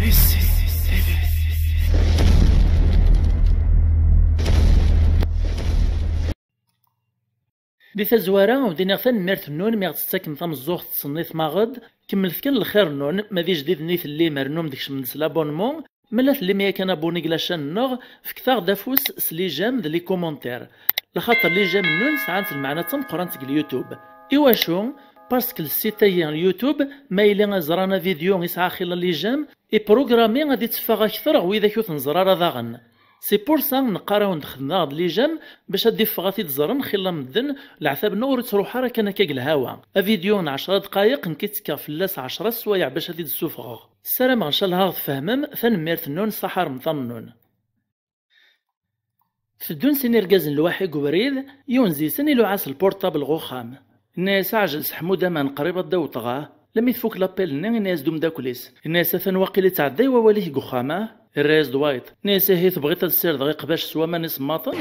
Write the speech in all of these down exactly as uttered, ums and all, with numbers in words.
Di tazwara, ad d-iniɣ tanemmirt-nnun mi ɣ-d-tettakem tameẓẓuɣt, tettṣennifem-aɣ-d. Kemmlet kan lxir-nnun, ma d ijdiden i tellim, rnum-d, kecmem-d s l'abonnement. Ma la tellim yakan abonné deg la chaîne-nneɣ, fket-aɣ-d afus s les j'aime d les commentaires. Laxaṭer les j'aime-nnun sɛant lmeɛna d tameqqrant deg YouTube. Iwacu? Parce que le site-agi n YouTube, ma yella ẓran avidyu yesɛa xilla les j'aime, iprogrammi ad itteffeɣ akter ɣer widak ur t-nẓer ara daɣen. C'est pour ça neqqar-awen-d xedmeɣ-d les j'aime bac ad d-iffeɣ ad t-id-ẓren xilla medden, leɛtab-nneɣ ur ittruḥ ara kan akka deg lhawa. Avidyu n ɛecra dqayeq nekk i ttekkeɣ fell-as ɛecra sswayeɛ bac ad t-id-ssufɣeɣ. Ssarameɣ ncallah ad ɣ-tfehmem, tanemmirt-nnun, ṣṣaḥa remḍan-nnun. Teddun sin irgazen lwaḥi deg ubrid, yiwen zi-sen iluɛa-s lpurṭabl ɣer uxxam. Inna-yas: "Ɛjel s Ḥmud aman, qrib ad d-awṭeɣ, ah." Lemmi tfuk l'appel-nni, inna-yas-d umeddakel-is. Inna-yas: "Atan waqil ittɛedday wawal-ik deg uxxam, ah?" Irra-yas-d wayeḍ. Inna-yas: "Ihi tebɣiḍ ad ssirdeɣ iqbac s waman isemmaḍen?"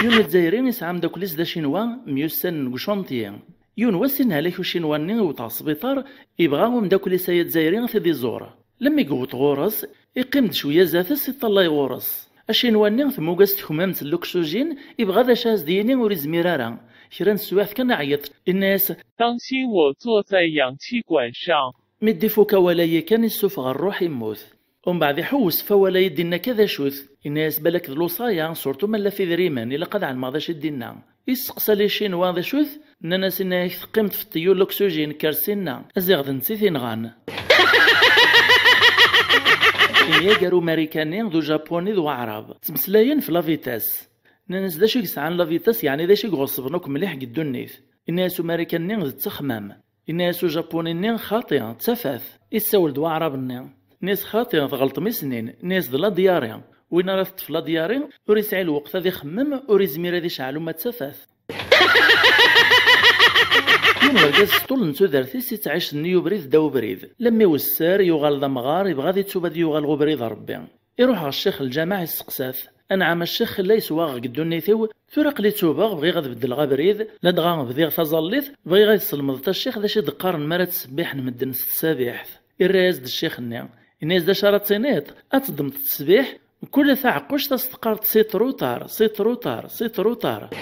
Yiwen Azzayri isɛa ameddakel-is d acinwa, myussanen deg ucanṭyi. Yiwen wass, inna-yas ucinwa-nni iwet ɣer sbiṭar, ibɣa umeddakel-is-aya azzayri ad t-id-iẓur. Lemmi yewweḍ ɣur-s, iqqim-d cwiya zdat-s, iṭṭalay ɣur-s. Acinwa-nni temmug-as tekmamt n luksujin, ibɣa d acu as-d-yini ur izmir ara. Kra n teswiɛt kan iɛeyyeḍ, inna-yas: 当心我坐在氧气管上。 Mi d-ifuk awal-ayi kan, issufeɣ rruḥ, immut. Umbeɛd iḥewwes f wawal-ayi d-inna akka d acu-t. Inna-yas: "Balak d lewṣaya, surtout ma nla f idrimen, ilaq ad ɛelmeɣ d acu i d-inna." Isteqsa les Chinois d acu-t, nnan-as: "Inna-yak teqqimeḍ f ṭṭiyyu n luksujin, kker sinna, aziɣ d netta i t-inɣan." Imyager Umarikani d Ujapuni d Waɛrab, ttmeslayen f la vitesse. Nnan-as: "D acu i yesɛan la vitesse, yeɛni d acu i iɣeṣben akk mliḥ deg ddunit?" Inna-yas Umarikani: "D ttexmam." Inna-yas Ujapuni-nni: "Xaṭi, d tafat." Issawel-d Waɛrab-nni. Inna-yas: "Xaṭi, tɣelṭem i snin." Inna-yas: "D la diarrhée. Win ara teṭṭef la diarrhée, ur yesɛi lweqt ad ixemmem, ur izmir ad iceɛɛel uma d tafat." Yiwen wergaz s ṭṭul n tudert-is ittɛic nnig ubrid ddaw ubrid. Lemmi wesser, yuɣal d amɣar, ibɣa ad itub ad yuɣal ɣer ubrid n Rebbi. Iruḥ ɣer ccix n lǧameɛ, isteqsa-t: "Anɛam a ccix, xilla yeswaɣeɣ deg ddunit-iw, tura aql-i tubeɣ, bɣiɣ ad beddleɣ abrid, ladɣa bdiɣ taẓallit, bɣiɣ ad teslemdeḍ a ccix d acu i d-qqaren mi ara ttṣebbiḥen medden s tsabiḥt." Irra-yas-d ccix-nni, inna-yas: "D acu ara d-tiniḍ? Ad teddmeḍ ttesbiḥ, kul taɛeqquct ad s-teqqareḍ c'est trop tard, c'est trop tard, c'est trop tard."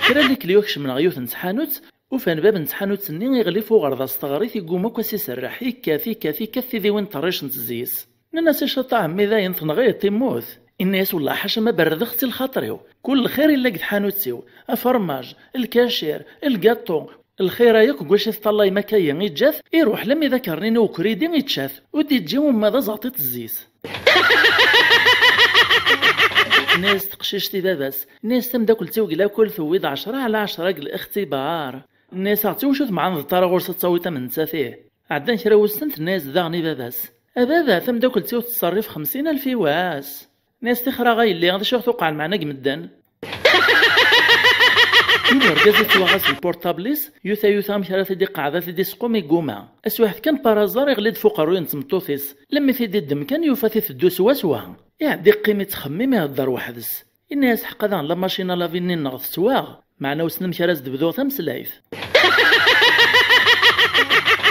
Kra n lekli kecmen ɣer yiwet n tḥanut, ufan bab n tḥanut-nni iɣlif uɣerda s teɣrit, igguma akk ad s-iserreḥ, ikkat, ikkat, ikkat tidiwin n ṭerricent zzi-s. Nnan-as: "Icaṭ a ɛemmi, dayen tenɣiḍ-t, immut?" Inna-yas: "Wellah ḥaca ma berrdeɣ-tt i lxaṭer-iw. Kul lxir illa deg tḥanut-iw. Afermaj, lkacir, lgaṭu, lxir-a yakk deg wacu i teṭṭallayem akka-yi, iǧǧa-t, iruḥ lammi d akernin i ukridi, ičča-t, ur d-iǧǧi uma d aẓaṭiṭ zzi-s." Nna-yas teqcict i baba-s, nna-yas: "Tameddakelt-iw deg lakul tewwi-d ɛecra ɛla ɛecra deg lixtibar." Nna-yas: "Aɣ-tt iwacu temɛandeḍ ara ɣur-s ad tawiḍ am nettat ih?" Ɛeddan kra wussan, tenna-yas daɣen i baba-s: "A baba, tameddakelt-iw tettṣerrif xemsin alef i wass." Nna-yas: "Tixer a yelli, d acu i ɣ-tuqeɛ lmeɛna deg medden?" Yiwen urgaz ittwaɣ-as lpurṭabl-is, yuta yuta amek ara t-id-iqeɛɛed, ad t-id-isqum, igguma. Aswiḥet kan par hasard iɣli-d f uqerruy n tmeṭṭut-is. Lemmi t-id-iddem kan yufa-t iteddu swaswa. Iɛedda iqqim ittxemmim, ihedder weḥd-s. Inna-yas: "Ḥqa daɣen la machine à laver-nni-nneɣ tettwaɣ, meɛna wissen amek ara s-d-bduɣ tameslayt."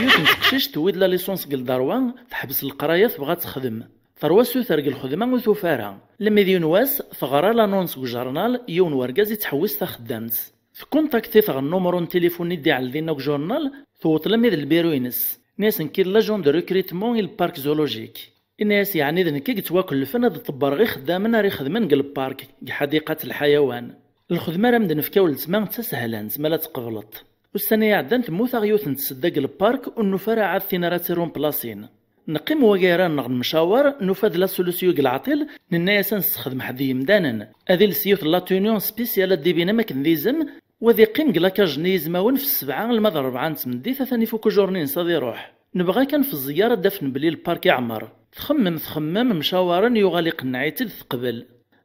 Yiwet n teqcict tewwi-d la licence deg ldarwa, teḥbes leqraya, tebɣa ad texdem. Terwa asuter deg lxedma ur tufi ara. Lemmi d yiwen wass, teɣra l'annonce deg ujernan, yiwen wergaz ittḥewwis taxeddamt. Tkuntakti-t ɣer nnumru n tilifun i d-iɛell dinna deg ujernan, tewweḍ lammi d lbiru-ines. Inna-yas: "Nekki d l'agent de recrutement i le parc zoologique." Inna-yas: "Yeɛni d nekk i yettwakellfen ad ṭebbreɣ ixeddamen ara ixedmen deg lpark, deg ḥadiqat lḥayawan." Lxedma ara m-d-nefk a weltma d tasehlant, ma la tqebleḍ. Ussan-a iɛeddan temmut-aɣ yiwet n tsedda deg lpark, ur nufi ara ɛad tin ara tt-irumplasin. Neqqim wagayra-nneɣ nemcawer, nufa-d la solution deg leɛṭil, nenna-yas ad nessexdem ḥedd n yemdanen. Ad iles yiwet n la tenue spéciale ad d-ibin am akken d izem, wa ad iqqim deg lakaj-nni yizmawen f ssebɛa alma d rebɛa n tmeddit, atan ifuk ujerni-ines ad iruḥ. Nebɣa kan f ẓẓeyyer ad d-afen belli lpark iɛmer. Txemmem, txemmem, mcawaren, yuɣal iqenneɛ-itt-id, teqbel.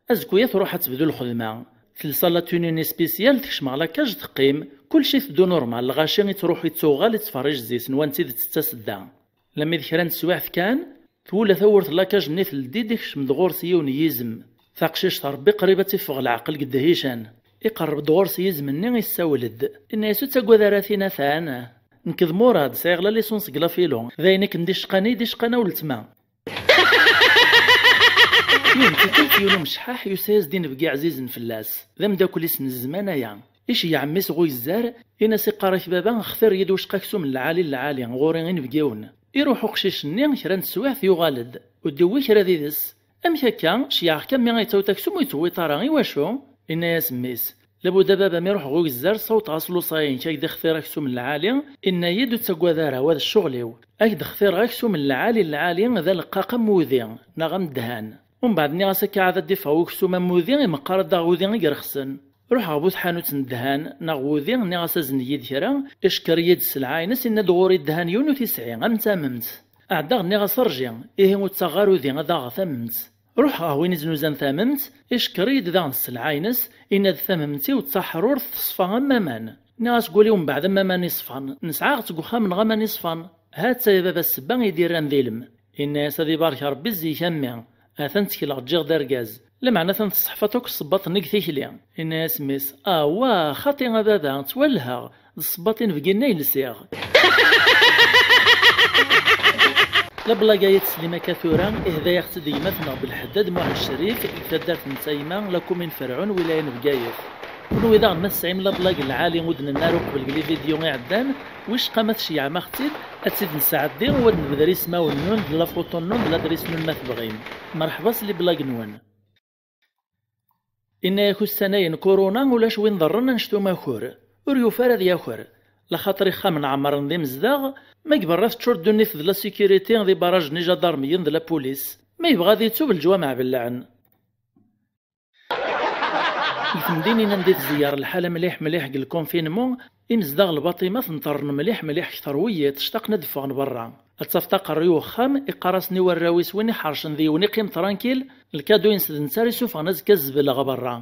Azekka-ya truḥ ad tebdu lxedma. Telsa la tenue-nni spéciale, tekcem ɣer lakaj, teqqim. Kullec iteddu normal, lɣaci ittruḥu ittuɣal, ittferrij zzi-s, nwan d tidet d tasedda. Lammi d kra n teswiɛt kan, twula tawwurt n lakaj-nni teldi-d, ikcem-d ɣur-s yiwen n yizem. Taqcict Rebbi qrib ad tt-iffeɣ leɛqel deg ddhican. Iqerreb-d ɣur-s yizem-nni, issawel-d. Inna-yas: "Ur ttagad ara a tin atan. Nekk d Murad, sɛiɣ la licence deg la philo. D ayen akken d icqan i d icqan a weltma. Yiwen tikkelt, yiwen umecḥaḥ yusa-yas-d inebgi ɛzizen fell-as. D ameddakel-is n zzman aya. Iceyyeɛ mmi-s ɣer ugezzar, in-as iqqar-ak baba, xtir-iyi-d wicqa aksum n lɛali n lɛali, ɣur-i inebgiwen. Iruḥ uqcic-nni, kra n teswiɛt yuɣal-d. Ur d-iwwi kra did-s. Amek akka? Ceyɛeɣ-k a mmi ad yettawi-d aksum ur yettewwiḍ ara, iwacu? Inna-yas mmi-s, labuda baba mi ruḥeɣ ɣer ugezzar ssawḍeɣ-as lewṣaya-inek ad k-d-ixtir aksum n lɛali, inna-yi-d ur ttaggad ara, wa d ccɣel-iw. Ad k-d-xtireɣ aksum n lɛali n lɛali d aleqqaq am wudi, neɣ am ddhan. Umbeɛd nniɣ-as akka ɛad ad d-iffeɣ uksum am wudi, imeqqar ad d-aɣ wudi i irexsen. Ruḥeɣ bu tḥanut n ddhan, neɣ wudi, nniɣ-as azen-iyi-d kra, icekker-iyi-d sselɛa-ines, inna-d ɣur-i ddhan yiwen ur t-isɛi, am tamemt. Ɛeddaɣ nniɣ-as rǧi, ihi ur ttaɣeɣ ara udi ad aɣeɣ tamemt. Ruḥeɣ ɣer win iznuzan tamemt, icekker-iyi-d daɣen sselɛa-ines, inna-d tamemt-iw d taḥrurt teṣfa am waman. Nniɣ-as deg wul-iw mbeɛd am waman iṣfan, nesɛa-ɣ-tt deg uxxam neɣ aman iṣfan. Ha-tt-a ya baba ssebba i d-irran d ilem. Inna-yas ad ibarek Rebbi zik a mmi. Atan ttekleɣ ǧǧiɣ-d argaz. Lameɛna atan tseḥfaḍ akk ssebbaḍ-nni deg tikli. Inna-yas mmi-s, awah, xaṭi a baba, ttwalleheɣ. D ssebbaḍ inebgi-nni ay lsiɣ. La blague-agi teslim akka tura, ihda-yaɣ-tt-id gma-tneɣ Belḥeddad Muḥ Ccrif, deg taddart n Tayma, la commune Ferɛun, wilaya n Bgayet. Kunwi daɣen ma tesɛim la blague lɛali ur d-nenni ara uqbel deg les vidéos iɛeddan, wicqa ma tceyyɛem-aɣ-tt-id, ad tt-id-nesɛeddi, u ad nebder ismawen-nwen d la photo-nwen d l'adresse-nwen ma tebɣim. Merḥba s les blagues-nwen. Inna-yak ussan-ayi n kuruna ulac win ḍerren annect umakur. Ur yufi ara ad yaker. Laxaṭer ixxamen ɛemmren d imezdaɣ, ma deg berra teččur ddunit d la sécurité, d ibarrajen ijadarmiyen d la police. Ma yebɣa ad itub leǧwameɛ belɛen. Deg temdinin anda i tzeyyar lḥala mliḥ mliḥ deg lkunfinmu, imezdaɣ lbaṭimat nṭerren mliḥ mliḥ kter wiyiḍ, ctaqen ad d-ffɣen berra. Ad tafeḍ aqerruy uxxam, iqqar-asen i warraw-is win iḥercen d yiwen iqqim tranquille, lkadu-ines d netta ara isuffɣen azekka zzbel ɣer berra.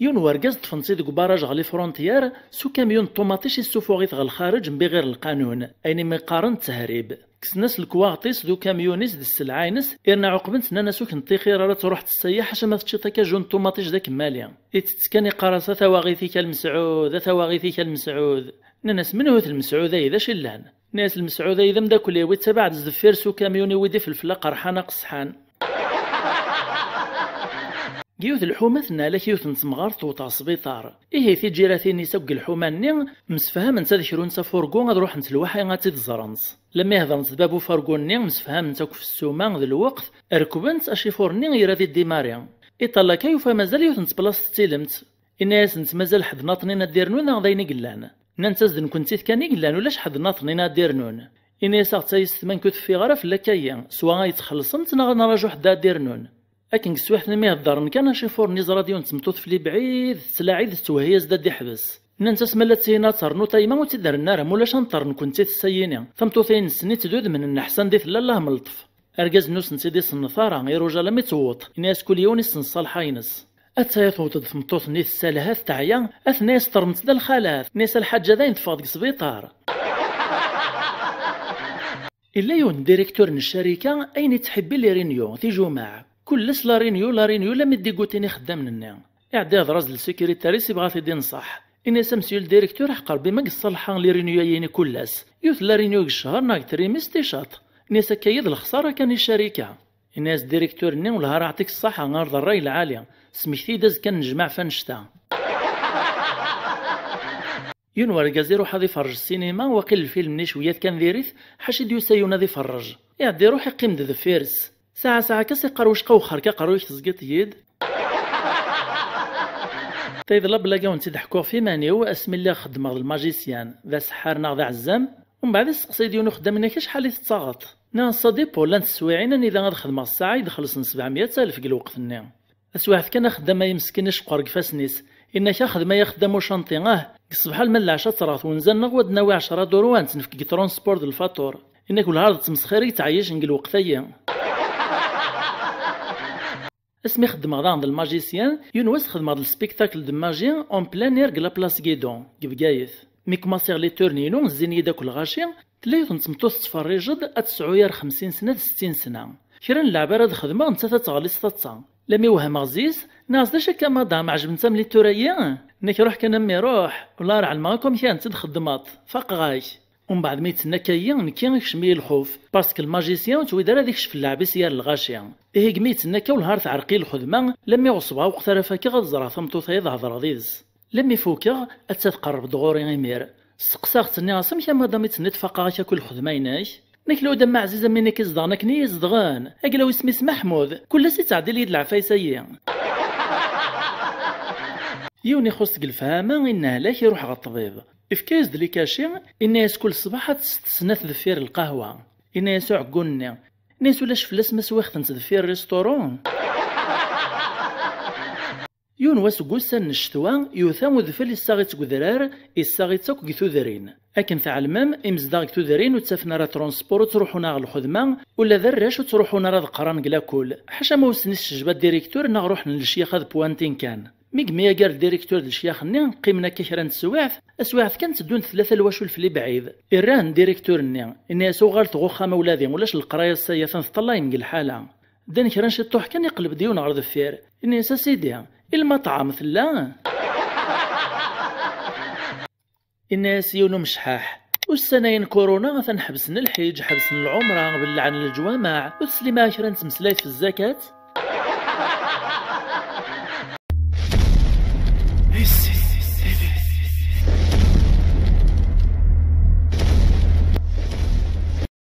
Yiwen wergaz ṭṭfen-t-id deg ubaraj ɣer les frontières, s ukamyun n ṭumaṭic issufuɣ-it ɣer lxareǧ mbiɣir lqanun, ayen imi qqaren d tehrib. Kksen-as lekwaɣeṭ-is d ukamyun-is d sselɛa-ines, irna ɛuqben-t, nnan-as ur k-neṭṭixir ara ad truḥ tessayi ḥaca ma teččiḍ akajun n ṭumaṭic d akemmali. Itett kan iqqar-as a tawaɣit-ik a Lmesɛud, a tawaɣit-ik a Lmesɛud. Nnan-as menhu-t Lmesɛud-ayi, d acu illan? Nnan-as Lmesɛud-ayi d ameddakel-iw, ittabaɛ-d sdeffir s ukamyun-iw i d-ifelfel aqerḥan aqesḥan. Deg yiwet lḥuma tenna-ak yiwet n temɣart tewweḍ ɣer sbiṭar. Ihi tiǧiratin-is akk deg lḥuma-nni msefhament ad krun s afurgu ad ruḥent lwaḥi ad tt-id-ẓrent. Lemmi hedrent d bab ufargu-nni msefhament akk f ssuma d lweqt, rekbent, acifur-nni ira ad iddimari. Iṭallak-a yufa mazal yiwet n teblaṣt d tilemt. Inna-yasent mazal ḥedd naṭnin ad d-irnu neɣ d ayen i yellan? Nnant-as d nekkenti kan i yellan, ulac ḥedd naṭnin ad d-irnun. Inna-yas aɣ-tt-a yessetma nekk ur teffiɣ ara fell-ak ayi, swa ad yi-txellṣemt neɣ ad nraǧu ḥedd ad d-irnun. Akken deg teswiɛt-nni mi heddren kan acifur-nni yeẓra-d yiwen n tmeṭṭut f lebɛid tettlaɛi-d tettwehhi-yas-d ad d-iḥbes. Nnant-as ma la d tihin ad ternu tayma ur tt-id-rren ara, ma ulac ad nṭerr nekkenti tessa-yini. Tameṭṭut-ayi-nsen i ttdudmen nneḥsa anda i tella llah melṭef. Argaz-nni ur sent-id-iṣennet ara, iruja alammi tewweḍ, yenna-yas kul yiwen issen ṣṣalḥa-ines. Atta tewweḍ-d tmeṭṭut-nni tessa lhat teɛya, a tenna-yas terremt-d a lxalat, tenna-yas a lḥaǧa dayen teffeɣ deg sbiṭar. Illa yiwen n directeur n ccarika ayen ittḥibbi les réunions, tijumaɛ. Kulles la réunion, la réunion, lammi d-igutin ixeddamen-nni. Iɛedda ihder-as-d le secrétaire-is, ibɣa ad t-id-inṣeḥ. Ini-as a monsieur le directeur, aḥeqq Rebbi ma yessalḥa les réunions-ayi-ni kullas. Yiwet la réunion deg ccher neɣ deg trimest icaṭ. Ini-as akka-yi d lexsara kan i ccarika. Ini-as directeur-nni, wellah ara aɛṭik ṣṣaḥa, ar d ṛṛay lɛali. Smekti-yi-d azekka ad nejmeɛ f annect-a. Yiwen wergaz iruḥ ad iferrej ssinima, waqil lfilm-nni cwiyat kan diri-t, ḥaca i d-yusa yiwen ad iferrej. Iɛedda iruḥ iqqim-d deffir-s. Saɛa saɛa kan s-iqqar wicqa wexxer-k aqerruy-ik tezgiḍ-iyi-d. Tayeḍ la blague a wen-tt-id-ḥkuɣ f iman-iw, asmi lliɣ xeddmeɣ d lmajisyan, d aseḥḥar neɣ d aɛezzam. Umbeɛd isteqsa-yi-d yiwen uxeddam, yenna-k acḥal i tettaɣeḍ? Nniɣ-as ça dépend, llant teswiɛin anida ad xedmeɣ ssaɛa i d-xellṣen sebɛemya alef deg lweqt-nni. Taswiɛt kan axeddam-ayi meskin iceqqer deg ifassen-is. Yenna-k a xedm ay axeddam ucanṭi, ah, deg ṣṣbeḥ alma d lɛecṛa ad terɣ twenza-nneɣ, wa d-nawi ɛecṛa duṛu ad tt-nefk deg transport d lfaṭur. Yenna-k wellah ar d ttmesxir i yettɛeyyicen deg lweqt-ayi. Asmi xeddmeɣ daɣen d lmajisyan, yiwen wass xedmeɣ-d lspectacle de magie en plein air deg la place Guidon, deg Bgayet. Mi kmaṣiɣ les tours-inu, zzin-iyi-d akk lɣaci, tella yiwet n tmeṭṭut tettferrij-d, ad tesɛu yir xemsin sna d settin sna. Kra n leɛba ara d-xedmeɣ, nettat ad teɣli s taḍsa. Lami wehmeɣ zzi-s, Nniɣ-as: "D acu akka, madame, ɛejbent-am littura-yi?" Nnek: "Ruḥ kan a mmi, ruḥ. Ula ar ɛelmeɣ akk amek ara tent-id-txeddmeḍ. Faqeɣ-ak." Umbeɛd mi yettenna akka-yi, nekki ikcem-iyi lxuf, parce que le magicien ur yettwid ara ad ikcef lɛeb-is yir lɣaci. Ihi gmi yettenna akka, wellah ar teɛreq-iyi lxedma, lammi ɣeṣbeɣ akk ara fakeɣ ad ẓreɣ tameṭṭut-ayi ad hedreɣ yid-s. Lammi fukeɣ, atta tqerreb-d ɣur-i imir. Steqsaɣ-tt, nniɣ-as: "Amek a madame i d-tenniḍ faqeɣ-ak akk i lxedma-inek?" Nekk lewdam aɛziz am win i k-izedɣen akken i yi-izedɣen. Aglaw isem-is Maḥmud, kul ass yettɛeddi-iyi-d lɛefayes-ayi. Yiwen ixuṣ deg lefhama, inna hlak, iruḥ ɣer ṭṭbib. Ifka-yas-d likaci, inna-yas kul ṣṣbeḥ ad tesset snat deffir lqahwa. Inna-yas uɛeggun-nni, inna-yas ulac fell-as ma swiɣ-tent deffir restaurant. Yiwen wass deg wussan n ccetwa, yuta udfel issaɣ-itt deg udrar, issaɣ-itt akk deg tudrin. Akken tɛelmem, imezdaɣ deg tudrin ur ttafen ara transport, ur ttruḥun ara ɣer lxedma, ula d arrac ur ttruḥun ara ad qqaren deg lakul. Ḥaca ma ur sen-isejba ddiriktur neɣ ruḥen lecyax ad pwantin kan. Mi yemyager ddiriktur d lecyax-nni, qqimen akka kra n teswiɛt, taswiɛt kan tteddun-d tlata lwacul fell-i bɛid. Irrahen ddiriktur-nni, inna-yas uɣalet ɣer uxxam a wladi, ulac leqraya ass-a, atan teṭṭalayem deg lḥala. Ddan kra n ciṭṭuḥ kan, iqleb-d yiwen ɣer deffir. Inna-yas: "A sidi, i lmaṭɛam tella?" Inna-yas yiwen umecḥaḥ: "Ussan-ayi n kuruna atan ḥebsen lḥiǧ, ḥebsen lɛumra, belleɛen leǧwameɛ, ur teslim ara kra n tmeslayt f zzakat?"